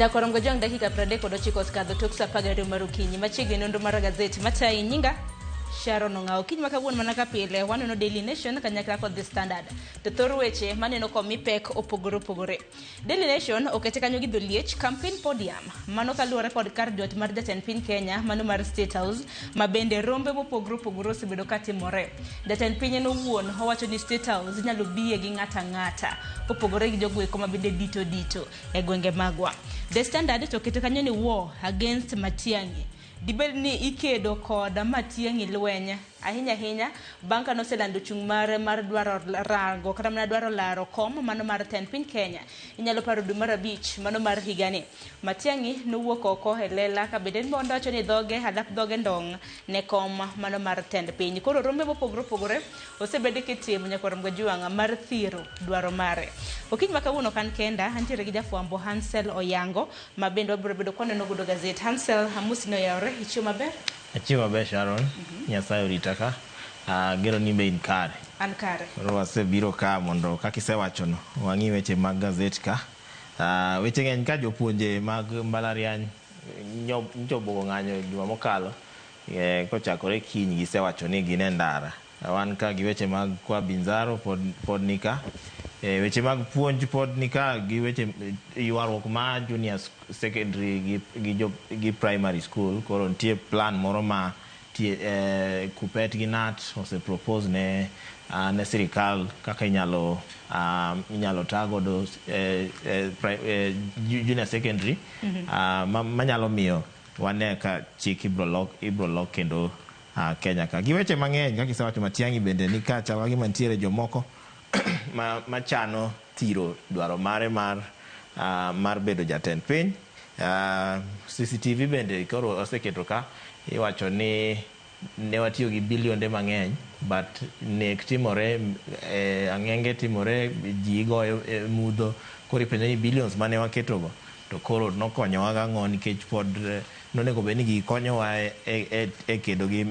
Nyakorongo jong dakika 39 osekadho tok saa 12 mar okinyi. Machiegni nonro mar gazet matayi nyinga Sharon Ong'awo. Kiny ma kawuono mana ka pile waneno Daily Nation kanyakla kod The Standard. To thor weche maneno komi pek opogore opogore. Daily Nation okete kanyo gi dholiech campaign podium. Mano kaluwore kod kar jot mar jatend piny Kenya mano mar State House ma bende rombe mopogore opogore osebedo ka timore. Jatend piny en owuon owacho ni State House inyalo biye gi ng'ato ang'ata kopogore gi jogo eko ma bende dito dito e gwenge magwa. The Standard to oketo kanyo ni war against Matiang'i. Dibed ni ikedo kod Matiang'i lweny ahinya ahinya bang' ka noselando chung' mare mar dwaro rango kata mana dwaro laro kom mano mar tend piny Kenya. Inyalo paro dwe mar abich mano mar higani. Matiang'i nowuok oko e lela ka bende mondo wacho ni dhoge alap dhoge ndong' ne kom mano mar tend piny. Koro rombe mopogore opogore osebed kitimo nyaka rom Gajwang' mar thiro dwaro mare. Okinyi ma kawuono ok an kenda, antiere gi jafwambo Hansel Oyango ma bende wabiro bedo kwaneno godo gazet. Hansel, amosi ni oyawore, ichiew maber? Achiew maber Sharon, Nyasaye orita ka. Ageno ni be in kare. An kare. Koro wasebiro ka mondo kaka isewachono, wang'i weche mag gazet ka. Weche ng'eny ka jopuonje mag mbalariany nyocha obuogo ng'anyo juma mokalo. Kochakore kiny gisewacho ni gin e ndara. Wan ka gi weche mag kwa Binzaro pod nika. Weche mag puonj pod nika gi weche ywaruok ma junior secondary gi primary school. Koro nitie plan moro ma Kuppet gi KNUT ose propose ne sirikal kaka inyalo ta godo junior secondary manyalo miyo wane ka chik ibro lok kendo Kenya ka. Gi weche mang'eny kaka isewacho Matiang'i bende ni ka chal ka gima nitiere jomoko machano thiro dwaro mare mar bedo jatend piny. CCTV bende koro oseketo ka iwacho ni ne watiyo gi bilionde mang'eny but nek timore, ang'enge timore, ji igoyo e mudho. Koro ipenjo ni billions mane waketogo to koro nokonyowa gang'o nikech pod nonego bed ni gikonyowa e kedo gi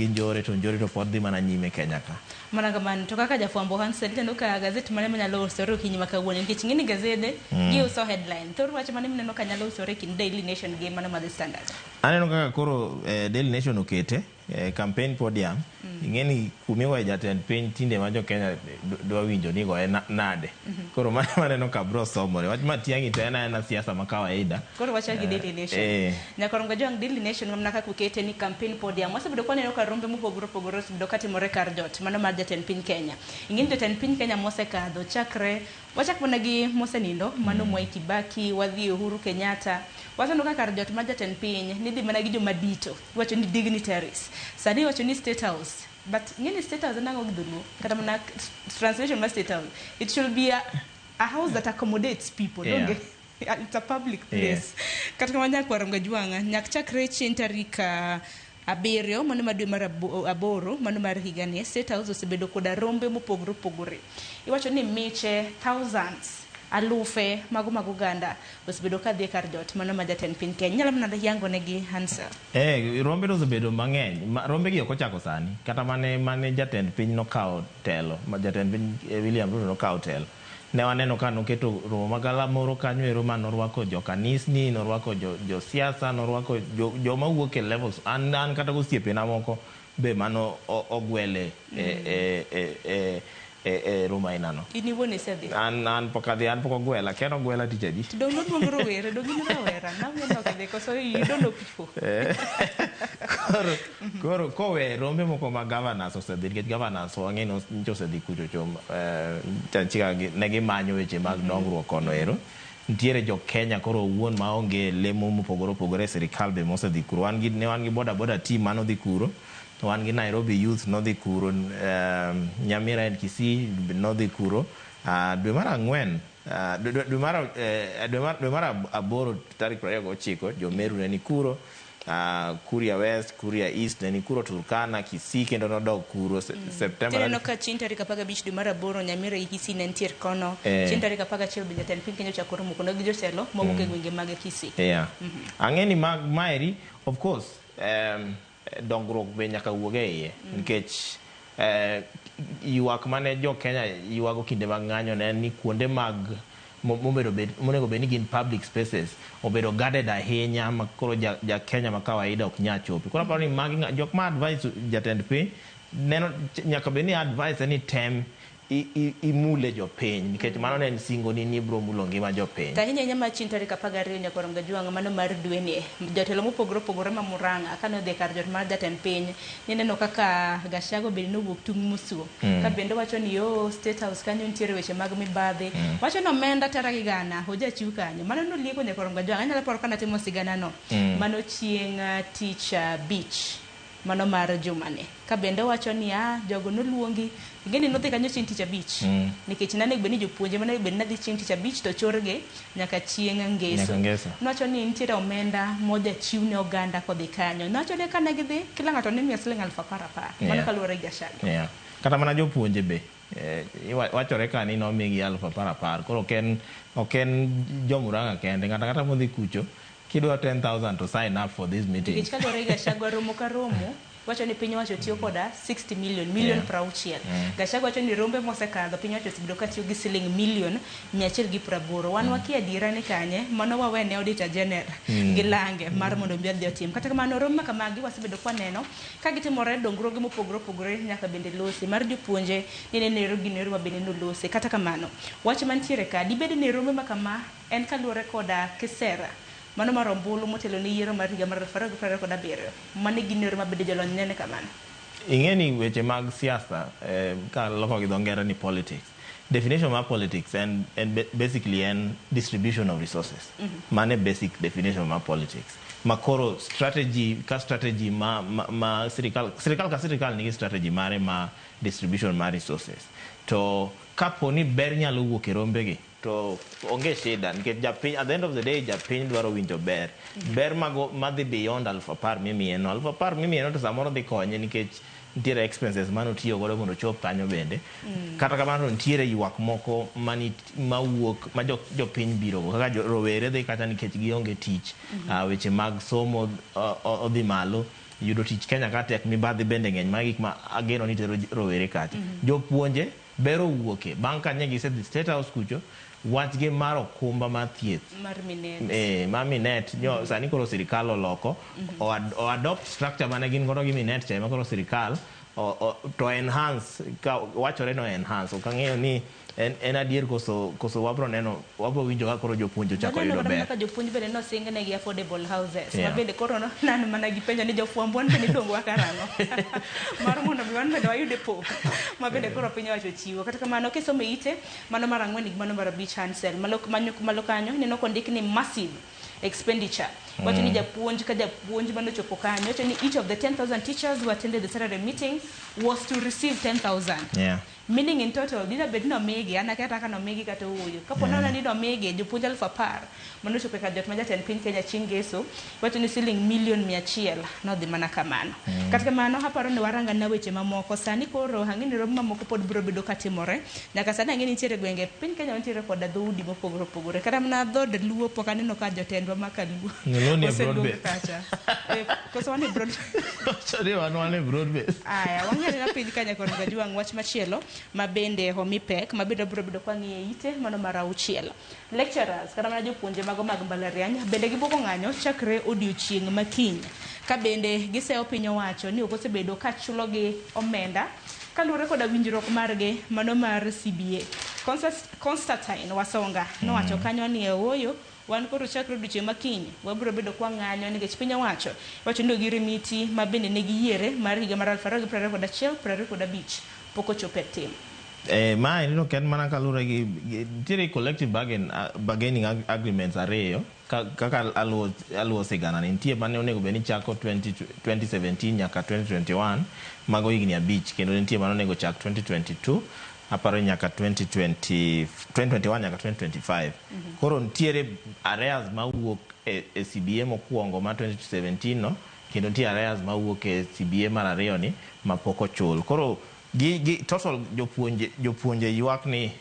njore to njore to pod dhi mana nyime Kenya ka. Mana kamano to kaka jafwambo Hansel ineno ka gazet mane manyalo usore okinyi ma kawuono nikech ing'e ni gazede giuso headline. Thor wach mane mineno ka nyalo usore e kind Daily Nation gi mano mar The Standard? Aneno kaka koro Daily Nation okete campaign podium. Ing'e ni kumigoye jatend piny tinde ma jo Kenya dwa winjo ni igoye nade. Koro mano aneno ka bro somore. Wach Matiang'i to en aena siasa ma kawaida. Koro wachak gi Daily Nation. Nyakorongo Jwang' Daily Nation mana kaka okete ni campaign podium. Wasebedo kwaneno ka rombe mopogore opogore osebedo katimore kar jot mano mar jatend piny Kenya. Ing'e ni jotend piny Kenya mosekadho chakre wachak mana gi mosenindo mano Mwai Kibaki, wadhi Uhuru Kenyatta. Waseneno ka kar jot mar jatend piny nidhi mana gi joma dito. Iwacho ni dignitaries. Sani iwacho ni State House. But ing'e ni State House en ang'o gi dholuo? Kata mana translation mar State House. It should be a house that accommodates people. Donge? It's a public place. Kata kamano nyakwar Ngajwang'a, nyak chakre chieng' tarik 7 mano mar dwe mar 8 mano mar higani, State House osebedo koda rombe mopogore opogore. Iwacho ni miche, thousands, alufe mago mag oganda osebedo kadhi e kar jot mano ma jatend piny Kenya. Inyalo mana yango negi Hansel? Rombe to osebedo mang'eny. Rombe gi ok ochako sani. Kata mane jatend piny nokawo telo, jatend piny William Ruto nokawo telo. Ne waneno ka noketo romo magalamoro kanyo ero ma norwako jo kanisni, norwako jo siasa, norwako joma wuok e levels. An kata gosiepena moko be mano ogwele e romo aina no. In iwuon isedhi? An pok adhi, an pok ogwela. Kia nogwela tich adi. To dong' noluong rowere, dong' in rawera. Nang'o ok idhi koso you don't know people? Koro kowe rombe moko ma governors osedhi, nikech governors wang'e ni nyocha osedhi kucho cho, ne gimanyo weche mag dongruok kono ero. Nitiere jo Kenya koro owuon maonge lemo mopogore opogore e sirikal be mosedhi kuro. Ne wan gi boda boda team manodhi kuro. Wan gi Nairobi Youth nodhi kuro, Nyamira and Kisii nodhi kuro. Dwe mar ang'wen, dwe mar 8 tarik 29, jo Meru ne ni kuro. Kuria West, Kuria East ne ni kuro, Turkana, Kisii kendo nodok kuro September. Tineno ka chieng' tarik 15 dwe mar 8 Nyamira gi Kisii ne nitiere kono. Chieng' tarik 11 be jatend piny Kenya ochako romo kono gi jotelo mawuok e gwenge mag Kisii. Ang'e ni maeri, of course, dongruok be nyaka wuog e iye. Nikech ywak mane jo Kenya ywago kinde mag ng'anyo ne en ni kuonde mag Mobedo bed monego bed ni gin public spaces obedo guarded ahinya ma koro ja Kenya ma kawaida ok nyal chopi. Koro aparo ni magi jok ma advise jatend piny neno nyaka bed ni advice ni tem imule jopiny, nikech mano ne en singo ni ibiro mulo ngima jopiny. To ahinya ahinya ma chieng' tarik 12, Nyakwar Gajuang', mano mar dweni, jotelo mopogore opogore ma Murang'a kane odhi e kar jot mar jatend piny, nineno kaka Gachagua bende nowuok tung' mosuo ka bende wacho ni yo State House kanyo nitiere weche mag mibadhi, wacho ni omenda tara gi gana ojachiw kanyo. Mano nolieko, Nyakwar Gajuang'. Anyalo paro kana timo sigana no mano chieng' tich abich mano mar jumani, ka bende wacho ni a jogo noluongi ing'eni nodhi kanyo chieng' tich abich nikech nanego bed ni jopuonje manego bed ni nadhi chieng' tich abich to chorgi nyaka chieng' ngeso. Nyaka ngeso. Nowacho ni nitiere omenda mojachiw ne oganda kodhi kanyo. Nowacho ni kane gidhi, kila ng'ato ne miyo siling 10,000 10,000. Mano kaluwore gi Gachagua. Yeah. Kata mana jopuonje be wachore ka ni nomigi 10,000 10,000. Koro ok en jo Murang'a kende, ng'ato ang'ata modhi kucho kidwa 10,000 to sign up for this meeting. Nikech kaluwore gi Gachagua, romo ka romo wacho ni piny owacho tiyo koda 60 million, million 60. Gachagua wacho ni rombe mosekadho piny owacho osebedo ka tiyo gi siling million 180. Wan wakia adiera ni kanye, mano wawene Auditor General gi lange mar mondo mi odhi otim. Kata kamano, romo ma kamagi wasebedo kwaneno ka gitimore dongruoge mopogore opogore nyaka bende losi mar jopuonje ni ne Nairobi Nairobi ma bende nolose. Kata kamano, wach mantiere ka dibed ni rombe ma kama en kaluwore koda kisera mano mar ombulu motelo ne yiero mar higa mar 2027. Mano e gino ero ma bende jolony nene kamano. Ing'e ni weche mag siasa, ka loko gi dho ngere ni politics, definition mar politics en basically en distribution of resources. Mano e basic definition mar politics. Ma koro strategy ka strategy ma sirikal ka sirikal nigi strategy mare ma distribution mar resources. To kapo ni ber nyalo wuok e rombegi to onge shida, nikech japiny, at the end of the day, japiny dwaro winjo ber. Ber mago madhi beyond 10,000 mimiye no. 10,000 mimiye no to samoro dhi konye nikech nitiere expenses manotiyo godo mondo ochop kanyo bende. Kata kamano, nitiere ywak moko mawuok ma jopiny biro go kaka rowere dhi kacha nikech gionge tich. Weche mag somo odhi malo, yudo tich Kenya ka tek, mibadhi bende ng'eny. Magi gik ma ageno ni tero rowere kacha. Jopuonje ber owuoke bang' ka ne gisedhi State House kucho, wachgi mar okumba mar thieth mar Minet. Ma Minet nyo sani koro sirikal oloko o adopt structure mane gin godo gi Minet cha ema koro sirikal to enhance, ka wachore no enhance. Ok ang'eyo ni en adier koso wabro neno, wabro winjo ka koro jopuonj ochako Waneno yudo kata ber. Kaka jopuonj bende nosing negi affordable houses ma bende koro nan mana gipenjo ni jofwambo wan bende iluongowa karang'o mar mondo mi wan bende wayude pok ma bende koro piny owacho chiwo. Kata kamano, kisomo e ite mano mar 4 gi mano mar 5 Hansel malo, malo kanyo ineno kondik ni massive expenditure. Wacho ni japuonj ka japuonj manochopo kanyo, wacho ni each of the 10,000 teachers who attended the Saturday meeting was to receive 10,000, meaning in total dina bed nomigi, an akia kaka nomigi kata ooyo. Kapo nono ni nomigi jopuonj 10,000 manochopo e kar jot ma jatend piny Kenya chieng' ngeso, wacho ni siling million 100 nodhi mana kamano. Kata kamano, aparo ni waranga na weche mamoko sani. Koro ang'e ni romo mamoko pod biro bedo katimore nyaka sani. Ang'e ni nitiere gwenge piny Kenya mantiere koda dhoudi mopogore opogore. Kata mana dhood Luo pok aneno ka jotendwa ma kaluo Luo ni e broad oseluong base. kacha. Koso wan e broad Sorry, wan e broad base. Aya, wang'eyo na piny Kenya kod Gajuang'. Wach machielo ma bende omi pek ma bende biro bedo kwang'iyo e ite mano mar 6, lecturers kata mana jopuonje mago mag mbalariany bende gibuogo ng'anyo chakre odiochieng' ma kiny, ka bende giseyo piny owacho ni ok osebedo ka chulogi omenda kaluwore koda winjruok margi mano mar CBA. Constantine Wasonga nowacho kanyo ni ooyo, wan koro chakre odiochieng' ma kiny wabiro bedo kwa ng'anyo nikech piny owacho wacho ni ogirimiti ma bende ne giyiere mar higa mar 2021 25 pok ochopo e tim. Ma en ok en mana kaluwore gi nitiere collective bargaining agreements ariyo kaka aluwo sigana ni. Nitie mane onego bed ni chako 20, 2017 nyaka 2021, mago higni 5, kendo nitie mane onego chak 2022, aparo, nyaka 2020, 2021 nyaka 2025. Koro nitiere arrears mawuok e CBA mokwongo mar 2017 no, kendo nitie arrears mawuok e CBA mar ariyo ni mapok ochul. Koro gi total jopuonje ywak ni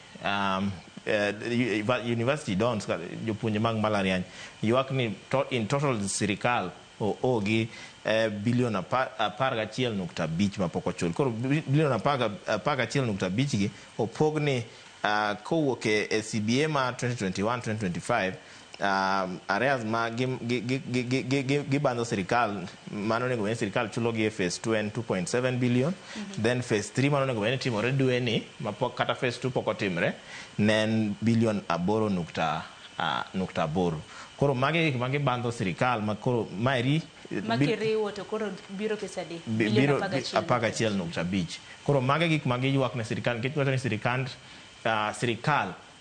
university dons, jopuonje mag mbalariany ywak ni in total sirikal oogi bilion 11.5 mapok ochul. Koro bilion 11.5 gi opog ni Kowuok e CBA ma 2021-2025, arrears ma gibandho sirikal mano onego bed ni sirikal chulo gi e phase 2 en 2.7 billion. Then phase 3 mano onego bed ni timore dwe ni mapok kata phase 2 pok otimre ne en bilion 8.8. Koro magi gik ma gibandho sirikal ma koro maeri Ma kiriwo to koro biro pesa adi? Bilion biro 11. 11.5. Koro magi gik ma giywak ne sirikal nikech giwacho ni sirikal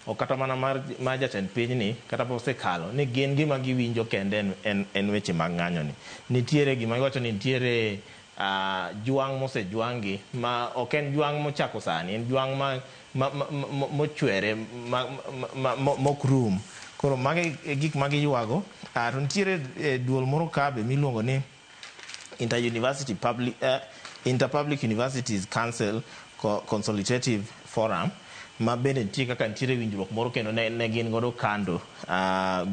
ok kata mana mar jatend pinyni kata pok osekalo ni gin gima giwinjo kende en weche mag ng'anyo ni. Nitiere gima giwacho ni nitiere jwang' mosejwang' gi ma ok en jwang' mochako sani, en jwang' ma mochwere ma mok rum. Koro magi e gik ma giywago. To nitiere duol moro ka be miluongo ni Inter-University Public, Interpublic Universities Council Consultative Forum ma bende nitie kaka nitiere winjruok moro kendo ne gin godo kando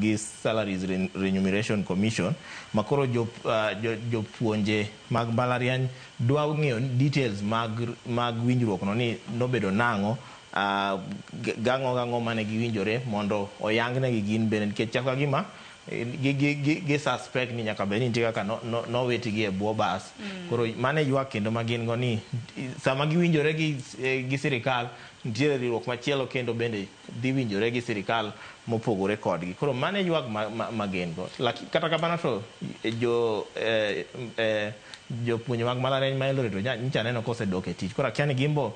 gi Salaries Remuneration Commission ma koro jopuonje mag mbalariany dwa ng'eyo details mag winjruok no ni nobedo nang'o, gang'o gang'o mane giwinjore mondo oyang negi gin bende, nikech chal ka gima gi suspect ni nyaka bed ni nitie kaka nowitgi e bwo bas. Koro mano e ywak kendo ma gin go ni sama giwinjore gi sirikal, nitiere riwruok machielo kendo bende dhi winjore gi sirikal mopogore kodgi. Koro mano e ywak ma gin go. Kata kamano to jopuonje mag mbalariany ma Eldoret to nyocha aneno kosedok e tich. Koro akia ni gin bo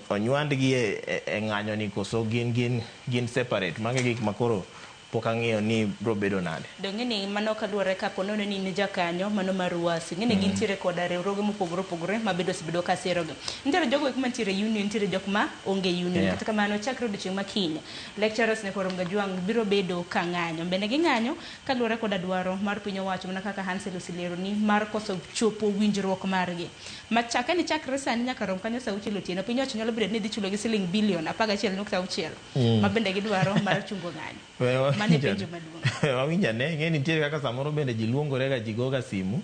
onywandgi e ng'anyo ni koso gin separate. Mago e gik ma koro pok ang'eyo ni biro bedo nade. Dong'e ni mano kaluwore kapo nono ni in jakanyo mano mar UASU, ing'e ni gintiere koda riwruoge mopogore opogore ma bende osebedo ka sirogi. Nitiere jogo eko mantiere union, nitiere jok ma onge union. Kata kamano, chakre odiochieng' ma kiny, lecturers nyaka Kajwang' biro bedo ka ng'anyo. Bende ging'anyo kaluwore koda dwaro mar piny owacho mana kaka Hansel oselero ni mar koso chopo winjruok margi. Machake ni chakre sani nyaka rom kanyo sa 6 otieno, piny owacho nyalo bedo ni dhi chulogi siling bilion 11.6 ma bende gidwaro mar chungo ng'anyo. Mano e penjo maduong'. Wawinjo ane, ing'e nitiere kaka samoro bende ji luongore ga, ji goga simu.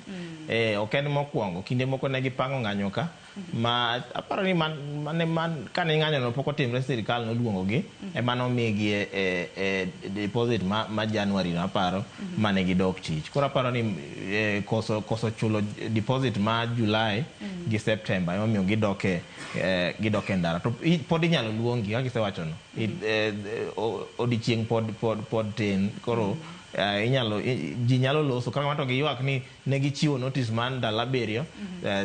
Ok en mokwongo, kinde moko ne gipango ng'anyo ka ma aparo ni man, mane man kane ng'anyo no pok otimre, sirikal noluongo gi ema nomigi e deposit ma January no aparo mane gidok tich. Koro aparo ni koso chulo deposit ma July gi September emomiyo gidok e ndara. To pod inyalo luongi kaka isewacho no. Odiochieng' pod tin koro inyalo ji nyalo loso kata kamano to giywak ni ne gichiwo notice mar ndalo 7,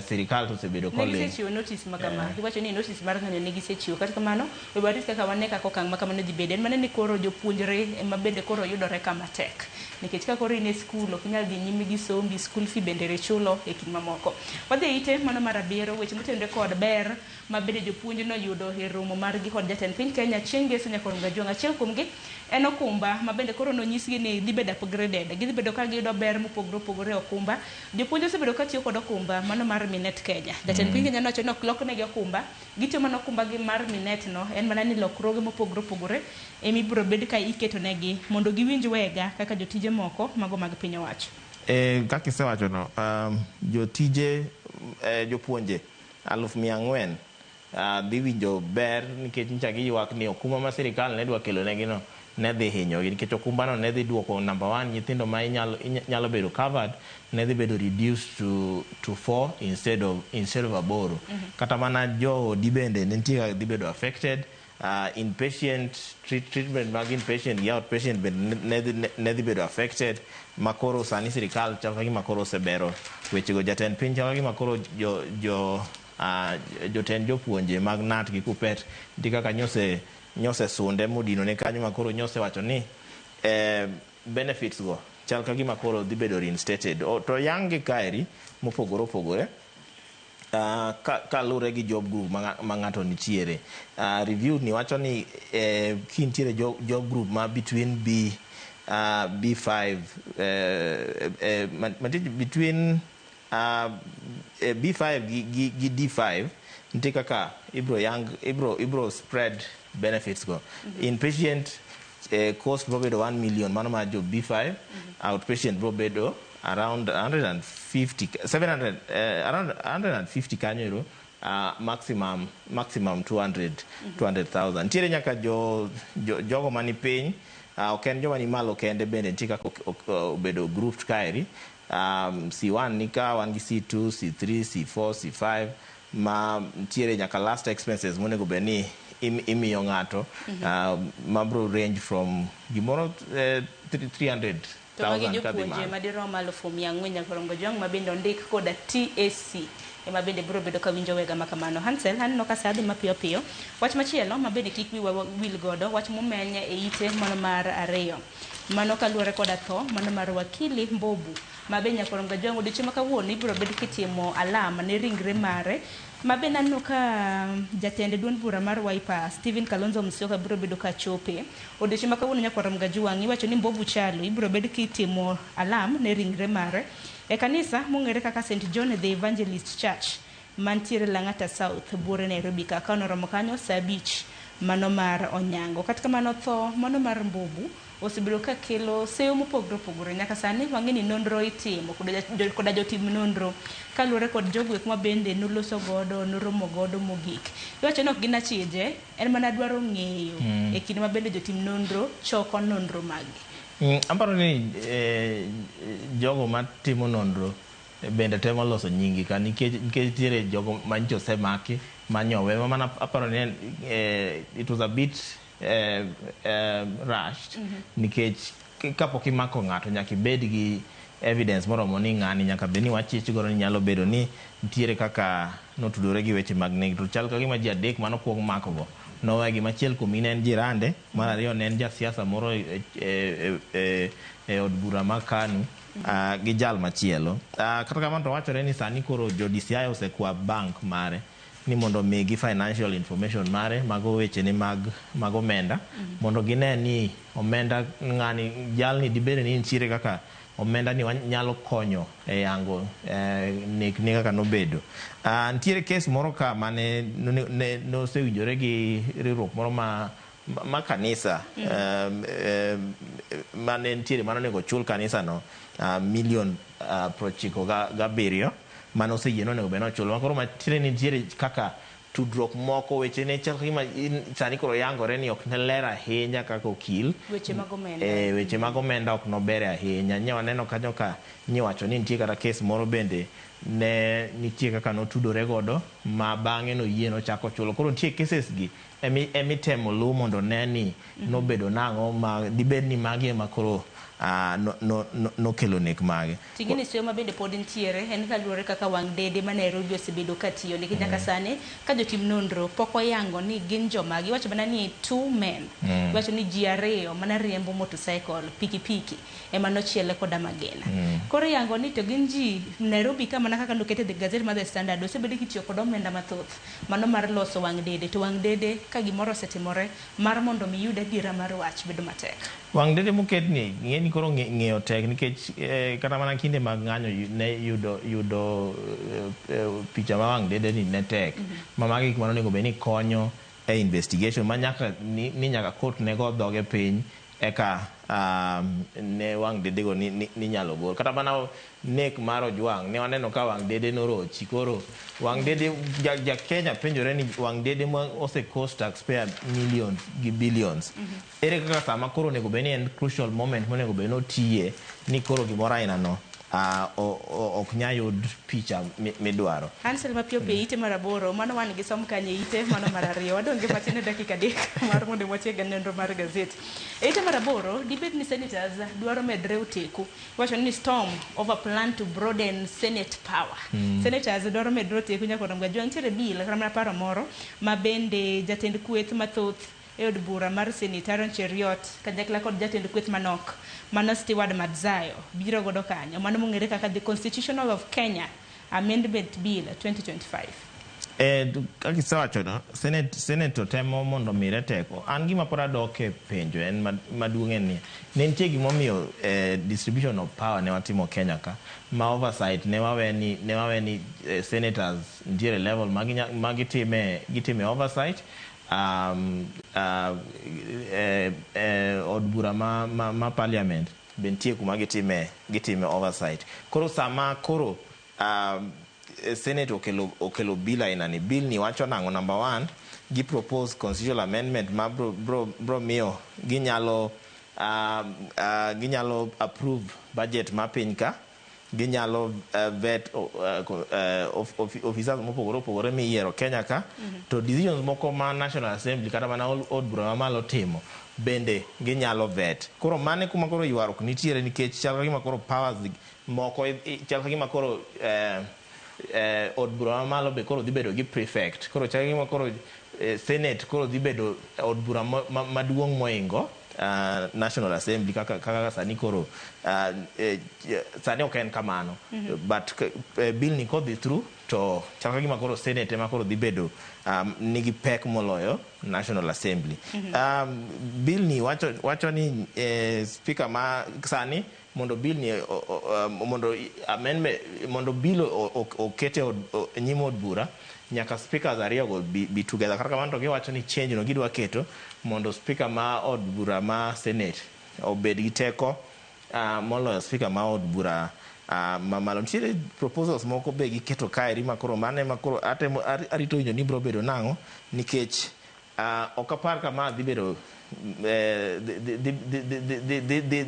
sirikal to osebedo Ne koling'. gisechiwo notice ma kama. Giwacho ni notice mar ng'anyo ne gisechiwo. Kata kamano, we warit kaka wane kaka okang' ma kamano dhi bedo. En mana ni koro jopuonjre ema bende koro yudore kama tek. Nikech ka koro in e skul, ok inyal dhi nyime gi sombi, school fee bende chulo e kind mamoko. Wadhi e ite mano mar 7, weche motenore kod ber ma bende jopuonj noyudo e romo margi kod jatend piny Kenya chieng' ngeso nyaka Kajwang'. Achiel kuomgi en okumba ma bende koro nonyisgi ni dhi bedo upgraded. Gidhi bedo ka giyudo ber mopogore opogore e okumba. Jopuonj osebedo ka tiyo kod okumba mano mar Minet Kenya. Jatend piny Kenya nowacho ni ok loknegi okumba, gitiyo mana okumba gi mar Minet no, en mana ni lokruoge mopogore opogore ema ibiro bed ka iketo negi mondo giwinj wega kaka jotije moko mago mag piny owacho. Kaka isewacho no, jotije, jopuonje 400,000 dhi winjo ber nikech nyicha giywak ni okumba ma sirikal ne dwa kelo negi no ne dhi hinyogi nikech okumba no ne dhi duoko number one nyithindo ma inyalo bedo covered ne dhi bedo reduced to four instead of aboro. Kata mana joodi bende ne nitie kaka dhi bedo affected. Inpatient treatment mag inpatient gi outpatient bende ne dhi bedo affected. Ma koro sani sirikal chal ka gima koro osebero wechego. Jatend piny chal ka gima koro jo jotend jopuonje mag KNUT gi KUPPET nitie kaka nyose sunde modinone kanyo ma koro nyose wacho ni benefits go chal ka gima koro dhi bedo reinstated. To yang gi kaeri mopogore opogore ka lure gi job group ma ng'ato nitiere. Review ni wacho ni kintiere job group ma between B5, mantie between B5 gi D5, nitie kaka ibro yang ibro spread benefits go. Inpatient cost bro bedo 1 million mano mar jo B5, outpatient bro bedo around 150, 700, around 150 kanyo ero. maximum 200 200,000. Nitiere nyaka jogo mani piny, ok en joma ni malo kende, bende nitie kaka obedo grouped kaeri. C1 ni ka, wan gi C2, C3, C4, C5, ma nitiere nyaka last expenses monego bed ni imiyo ng'ato, mabro range from gimoro 300 To magi 000 kadhi jopuonje malo. Madirom 400,000 nyaka Rongo Jwang' ma bende ondik koda TSC ema bende biro bedo ka winjo wega makamano. Hansel, aneno ka sa dhi mapiyo piyo. Wach machielo ma bende kik wiwa wil godo, wach momeny e ite mano mar ariyo. Mano kaluwore koda tho mano mar wakili Mbobu ma be nyaka Rongo Jwang' odiochieng' ma kawuono ibiro bed kitimo alam ne ringre mare ma be naneno ka jatend duond bura mar Wiper Stephen Kalonzo Musyoka biro bedo ka chope odiochieng' ma kawuono. Nyakwar Mgajuang' iwacho ni Mbobu Chalo ibiro bed kitimo alam ne ringre mare e kanisa mong'ere kaka St John the Evangelist Church mantiere Lang'ata South buore Nairobi ka ka noromo kanyo saa 5 mano mar onyango. Kata kamano, tho mano mar Mbobu osebedo ka kelo seyo mopogore opogore. Nyaka sani wang'e ni nonro itimo koda jotim nonro kaluwore kod jogo ek ma bende noloso godo noromo godo mogik. Iwacho ni ok gin achije, en mana dwaro ng'eyo e kinde ma bende jotim nonro choko nonro maggi. Aparo ni jogo matimo nonro bende temo loso nyingi ka nikech nitiere jogo manyicha osemaki manyowe ma mana aparo ni it was a bit rushed nikech kapok imako ng'ato nyaka ibed gi evidence moromo ni ng'ani nyaka bed ni wachich godo ni nyalo bedo ni nitiere kaka notudore gi weche mag nek. To chal ka gima ji adek manokwong mako go nowegi. Machiel kuomgi ne en jirande, mar ariyo ne en jasiasa moro e od bura ma KANU gi jal machielo. Kata kamano to wachore ni sani koro jo DCI osekwa bank mare ni mondo omigi financial information mare, mago wechene mag omenda, mondo gine ni omenda ng'ani jalni dibed ni nitiere kaka omenda ni nyalo konyo e yango nek ni kaka nobedo. Nitiere kes moro ka mane nosewinjore gi riwruok moro ma kanisa mane nitiere mane onego chul kanisa no milion 97 mane oseyie ni onego bed ni ochulo. Ma koro matiende ni nitiere kaka tudruok moko weche ne chal kagima sani koro yangore ni ok ne ler ahinya kaka okil. Weche mag omenda. Weche mag omenda ok nobere ahinya. Nye waneno kanyo ka nyiwacho ni nitie kata kes moro bende ne nitie kaka notudore godo ma bang'e noyie nochako chulo. Koro nitie cases gi emitemo luw mondo ne ni nobedo nang'o ma dibed ni magi ema koro nokelo nek mage. Ting'eni seyo ma bende pod nitiere en kaluwore kaka wang' dede ma Nairobi osebedo ka tiyo nikech nyaka sani ka jotim nonro pok oyango ni gin jomagi. Iwacho mana ni two men. Iwacho ni ji ariyo mana riembo motorcycle, pikipiki ema nochiele koda magina. Koro iyango ni to gin ji Nairobi ka mana kaka nokete the gazette mar The Standard osebedo kitiyo kod omenda mathoth mano mar loso wang' dede, to wang' dede ka gimoro osetimore mar mondo mi yud adiera mar wach bedo matek. Wang' dede moketni ng'e ni koro ng'eyo tek nikech kata mana kinde mag ng'anyo ne yudo picha ma wang' dede ni ne tek. Ma magi gik mane onego bed ni konyo e investigation ma nyaka ni nyaka court ne go dhoge piny eka ne wang' dede go ni nyalo gol. Kata mana nek mar Ojwang' ne waneno ka wang' dede norochi. Koro wang' dede ja Kenya penjore ni wang' dede ma ose cost taxpayer millions gi billions. Ere kaka sama koro onego bed ni en crucial moment monego bed ni otiye ni koro gimoro aina no ok nya yud picha midwaro. Hansel, mapiyo piyo, ite mar aboro mano wan gi som kanye ite mano mar ariyo wadong' gi matin e dakika 3 mar mondo watiek nonro mar gazet. E ite mar aboro dibed ni senators dwaro medre oteku. Iwacho ni storm over plan to broaden senate power. Senators dwaro medre oteku nyaka Mgajwa nitiere bill kata mana paro moro ma bende jatend kweth mathoth e od bura mar Senate Aaron Cheruiyot kanyakla kod jatend kweth manok mano Stewart Madzayo biro godo kanyo mano mong'ere kaka the Constitutional of Kenya Amendment Bill 2025. Kaka isewacho no, Senate to temo mondo mire teko. An gima pod adok e penjo en maduong' en ni ne nitie gimomiyo distribution of power ne watimo Kenya ka ma oversight ne wawe ni senators nitiere level ma gitime oversight, od bura ma parliament be nitie kuma gitime oversight. Koro sama koro Senate okelo bill aina ni. Bill ni wacho nang'o? Number one, gi propose constitutional amendment ma bro miyo ginyalo approve budget ma piny ka, ginyalo vet officers mopogore opogore miyiero Kenya ka, to decisions moko ma National Assembly kata mana od bura mamalo timo bende ginyalo vet. Koro mane kuma koro ywaruok nitiere, nikech chal ka gima koro powers moko chal ka gima koro od bura mamalo be koro dhi bedo gi prefect. Koro chal ka gima koro Senate koro dhi bedo od bura maduong' moingo National Assembly kaka sani. Koro sani ok en kamano, but bill ni kodhi through to chal ka gima koro Senate ema koro dhi bedo nigi pek moloyo National Assembly. Bill ni wacho ni speaker ma sani mondo bill ni mondo amendment, mondo bill okete nyim od bura, nyaka speakers ariyo go be together. Kata kamano to giwacho ni change no gidwa keto mondo speaker ma od bura ma Senate obed gi teko moloyo speaker ma od bura mamalo. Nitiere proposals moko be giketo kaeri ma koro mano ema koro atemo arito winjo ni biro bedo nang'o, nikech ok apar ka ma dhi bedo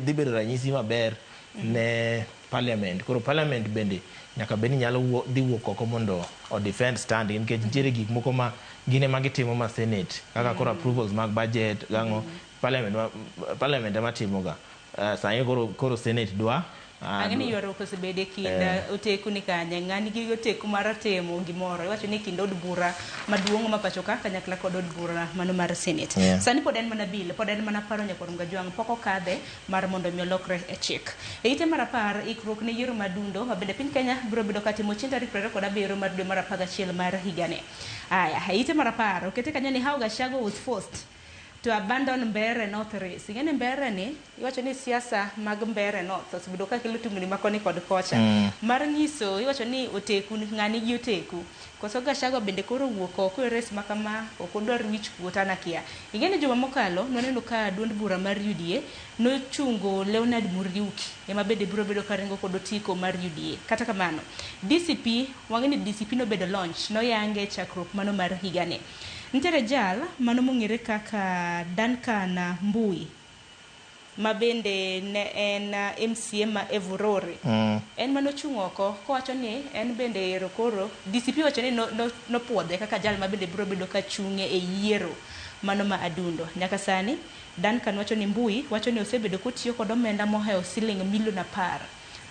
dhi bedo ranyisi maber ne parliament. Koro parliament bende nyaka bed ni nyalo dhi wuok oko mondo o defend stand, nikech nitiere gik moko ma gin ema gitimo ma Senate kaka koro approvals mag budget gang'o, parliament ema timoga. Sani koro Senate dwa Ang'e ni ywaruok osebedo e kind oteku ni kanye, ng'ani gi oteku mar timo gimoro. Iwacho ni kind od bura maduong' ma pacho ka kanyakla kod od bura mano mar Senate. Sani pod en mana bill, pod en mana paro nyakwar Gajwang', pok okadhe mar mondo mi olokre e chik. E ite mar 10, ikruok ne yiero madundo ma bende piny Kenya biro bedo katimo chieng' tarik 27 mar dwe mar 11 mar higani. Aya, e ite mar 10 okete kanyo ni how Gachagua was forced to abandon Mbeere North race. Ing'e ni Mbeere ni, iwacho ni siasa mag Mbeere North osebedo ka kelo tungni ma koni kod kocha. Mar nyiso, iwacho ni oteku, ng'ani gi oteku. Koso Gachagua bende koro owuok oko e race ma kama, ok odwar wich kuot, an akia. Ing'e ni juma mokalo, nwaneno ka duond bura mar UDA nochungo Leonard Muriuki, ema bende biro bedo ka ringo kod otiko mar UDA. Kata kamano, DCP, wang'e ni DCP nobedo launch, noyange chakruok mano mar higani. Nitiere jal mano mong'ere kaka Duncan Mbui, ma bende ne en MCA ma Evurore. En manochung' oko kowacho ni en bende ero koro DCP wacho ni nopuodhe kaka jal ma bende biro bedo ka chung'e e yiero mano ma Adundo. Nyaka sani Duncan wacho ni Mbui wacho ni osebedo kotiyo kod omenda mohewo siling milion 10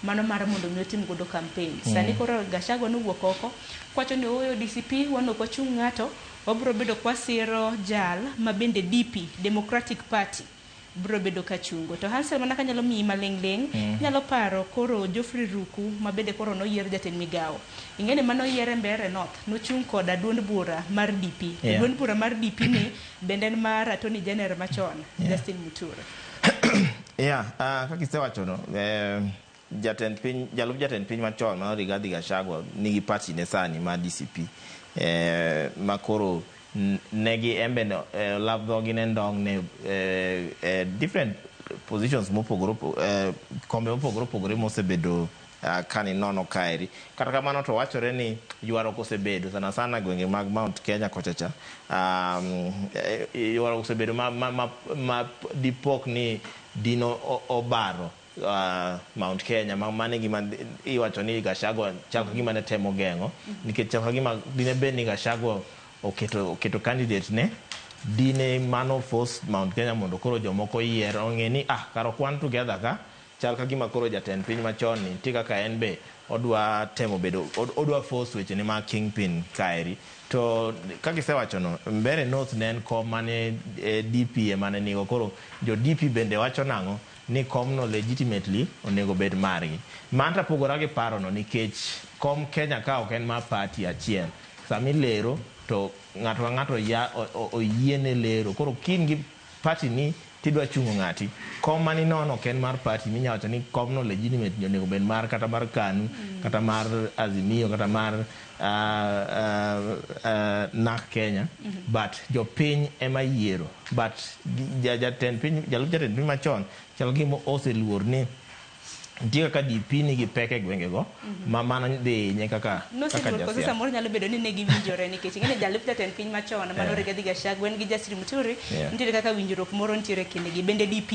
mano mar mondo mi otim godo campaign. Sani koro Gachagua nowuok oko kowacho ni ooyo, DCP wan ok wachung' ng'ato, wabiro bedo kwasiro jal ma bende DP, Democratic Party, biro bedo ka chungo. To Hansel, mana kanyalo miyi maling'ling', nyalo paro koro Geoffrey Ruku ma bende koro noyier jatend migawo. Ing'e ni manoyier Mbeere North nochung' koda duond bura mar DP. To duond bura mar DP ni bende en mar Attorney General machon, Justin Muturi. Yeah, kaka isewacho no, jatend piny, jalup jatend piny machon mano Rigathi Gachagua nigi party ne sani ma DCP, ma koro negi embe no, law dhogi ne ndong' ne different positions mopogore kombe mopogore opogore mosebedo kani nono kaeri. Kata kamano to wachore ni ywaruok osebedo sana sana gwenge mag Mount Kenya kocha cha. Ywaruok osebedo ma dipok ni dino obaro Mount Kenya ma mane gima iwacho ni Gachagua chal ka gima ne temo geng'o, nikech chal ka gima dine bed ni Gachagua oketo candidate ne dine mano force Mount Kenya mondo koro jomoko yier ong'e ni kar ok wan together ka chal ka gima koro jatend piny machon ni nitie kaka en be odwa temo bedo odwa force weche ne mag kingpin kaeri. To kaka isewacho no, Mbeere North ne en kom mane DP ema ne nigo. Koro jo DP bende wacho nang'o ni komno legitimately onego bed margi. Man to apogora gi parono, nikech kom Kenya ka ok en mar party achiel. Sama ilero to ng'ato ka ng'ato ya oyiene lero. Koro kin gi party ni tidwa chungo ng'ati, kom maninono ok en mar party minyalo wacho ni komno legitimately onego bed mar kata mar KANU, kata mar Azimio, kata mar NARC Kenya, but jopiny ema yiero. But jatend piny, jalup jatend piny machon chal gima oseluor ni Nitie kaka DP nigi pek e gwengego ma mano dhi hinye kaka kaka Nosegol koso jasiasa. Samoro nyalo bedo ni ne giwinjore nikech ing'e ni jalup jatend piny machon mano Rigathi Gachagua en gi Justin Muturi nitiere kaka winjruok moro nitiere kindgi. Bende DP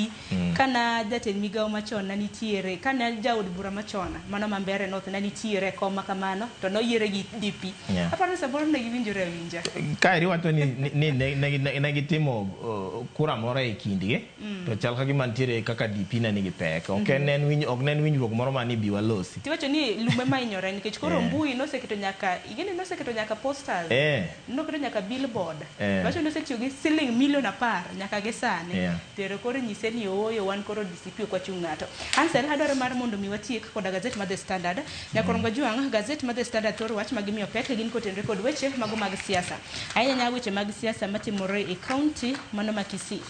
kana jatend migawo machon ne nitiere kana jaod bura machon mano ma Mbeere North ne nitiere e kom ma kamano to noyiere gi DP. Aparo ni samoro ne giwinjore awinja. Kaeri wacho ni ni ne, ne, ne, ne gitimo kura moro e kindgi to chal ka gima nitiere kaka DP ne nigi pek. Ok en en winj, ok ne en winjruok moro ma ni bi walosi. Tiwacho ni lume ma hinyore nikech koro mbui noseketo nyaka ing'e ni noseketo nyaka posters. Noketo nyaka billboard. Wacho ni osetiyo gi siling milion 10 nyaka gi sani. Tero koro nyise ni ooyo wan koro DCP ok wachung' ng'ato. Ansel adwaro mar mondo mi watiek koda gazet mar The Standard. Nyakorongo Juang, gazet mar The Standard thoro wach ma gimiyo pek gin kotenore kod weche mago mag siasa. Ahinya nya weche mag siasa matimore e kaunti mano ma Kisii.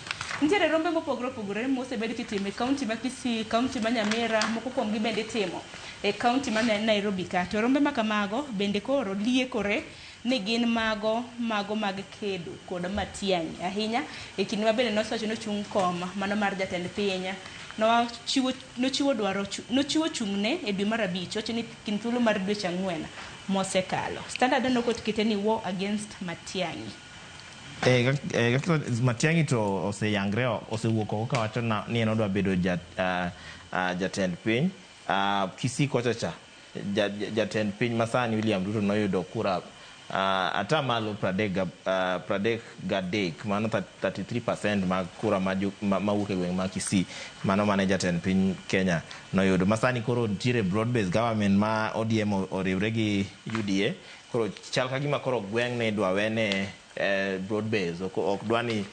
Nitiere rombe mopogore opogore mosebed kitimo e kaunti ma Kisii, kaunti ma Nyamira, moko kuomgi bende itimo e kaunti ma Nairobi ka. To rombe ma kamago bende koro liekore ni gin mago mago mag kedo kod Matiang'i ahinya e kinde ma bende nosewacho ni ochung' kom mano mar jatend piny. Nochiwo nochiwo dwaro nochiwo chung'ne e dwe mar abich wacho ni kind thuolo mar dweche 4 mosekalo. Standard nokot kete ni war against Matiang'i. Kaka Matiang'i to oseyangre osewuok oko kawacho ni en odwa bedo jatend piny. Kisii kocha cha jatend piny masani William Ruto noyudo kura atamalo 33 mano 33% mag kura mawuok e gweng' ma Kisii mano mane jatend piny Kenya noyudo. Masani koro nitiere broad based government ma ODM oriwre gi UDA koro chal ka gima koro gweng' ne idwa wene broad base ok dwa ni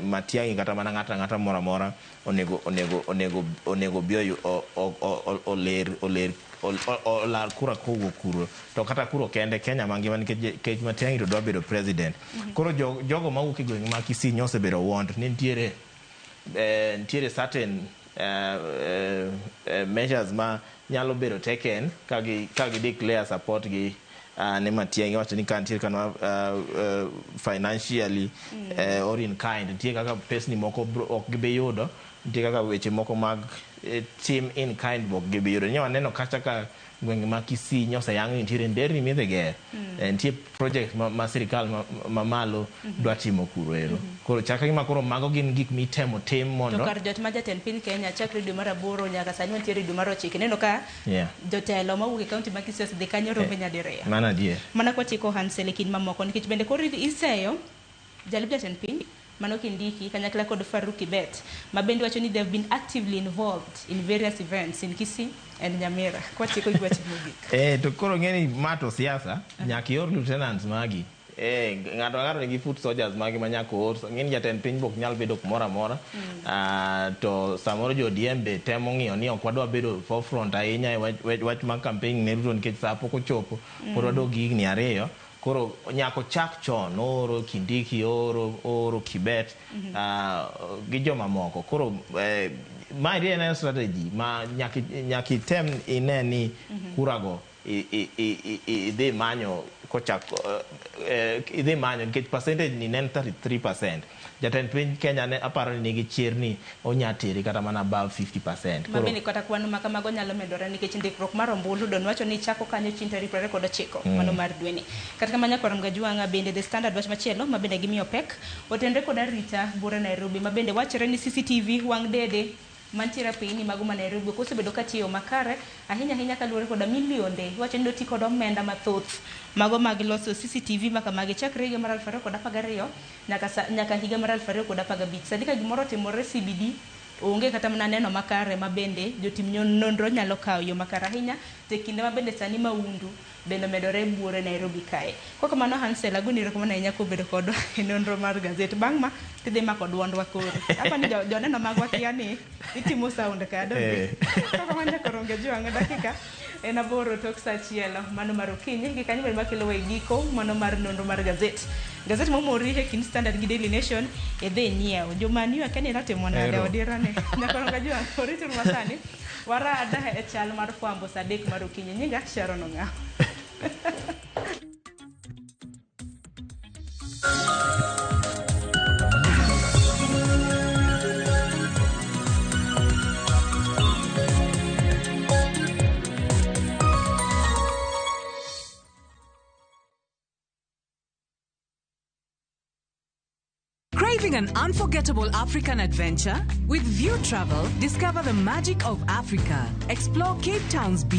Matiang'i kata mana ng'ato ang'ata moro amora onego onego onego onego bi oler oler olar kura kowuok kuro to kata kuro kende Kenya mangima nikech Matiang'i to dwa bedo president. Koro jogo mawuok e gweng' ma Kisii nyosebedo warned ni nitiere nitiere certain measures ma nyalo bedo taken ka gi declare support gi ne Matiang'i. Iwacho ni ka nitiere kama financially or in kind nitie kaka pesni moko ok gibi yudo, nitie kaka weche moko mag tim in kind ok gibi yudo. Nyo waneno kacha ka gwenge ma Kisii nyoseyang ni nitiere nderni midhi ger, nitie project ma sirikal mamalo dwa timo kuro ero. Koro chal ka gima koro mago gin gik mitemo tim mondo To kar jot ma jatend piny Kenya chakre dwe mar 8 nyaka sani wantiere dwe mar 9 ineno ka jotelo mawuok e kaunti ma Kisii osedhi kanyo rombe nyadiriyo. Mano adier. Mana kwatieko Hansel e kind mamoko nikech bende koro iseyo jalup jatend piny mano Kindiki kanyakla kod Farouk Kibet ma bende wacho ni they have been actively involved in various events in Kisii and Nyamira. Kwatieko gi wach mogik. To koro ng'eni ma to siasa nyaka ior lieutenants magi. Ng'ato ka ng'ato nigi foot soldiers magi ma nyaka oor. Ng'eni jatend piny bok nyal bedo kumoro amora. To samoro jo ODM be temo ng'iyo ni ok wadwa bedo forefront ahinya e wach mag campaign ne Ruto nikech sa pok ochopo. Pod wadok gi higni 2. Koro nyaka ochak chon, ooro Kindiki, ooro Kibet, gi joma moko. Koro ma en strategy ma nyaka item ine ni kurago idhi manyo kochak idhi manyo nikech percentage ni ne en 33%. Jatend piny Kenya ne aparo ni nigi chir ni onya tere kata mana above 50%. Ma bende kata kwan ma kamago nyalo medore nikech ndikruok mar ombulu don wacho ni chako kanyo chieng' tarik 29 mano mar dweni. Kata kamano nyakwar Mgajuang'a bende The Standard wach machielo ma bende gimiyo pek otenre kod arita buore Nairobi ma bende wachore ni CCTV wang' dede mantiere piny mago ma Nairobi ok osebedo katiyo makare ahinya ahinya kaluwore koda milionde iwacho ni noti kod omenda mathoth mago mag loso CCTV ma kamagi chakre higa mar 2012 nyaka higa mar 2015. Sani ka gimoro otimore CBD onge kata mana neno makare ma bende jotim nonro nyalo kawo yo makare ahinya to e kinde ma bende sani maundu bende omedore buore Nairobi kae. Kok kamano Hansel agoni erokamano ahinya kuom bedo kodwa e nonro mar gazet. Bang' ma tidhi mako duondwa koro. Apa ni joneno magwa kia ni itimo sound ka donge. Kok kamano nyakoronge jwang' dakika en 8 tok sa 1 mano mar okinyi gi kanyo bende makelo e giko mano mar nonro mar gazet. Gazet momori e kind Standard gi Daily Nation idhi nyiew. Joma new akia ni ratimo nade odira ne. Nyakoronge jwang' orito masani. Warada e chal mar fwambo sa 3 mar okinyi. Nyinga Sharon Ong'awo. Craving an unforgettable African adventure? With View Travel, discover the magic of Africa. Explore Cape Town's beach.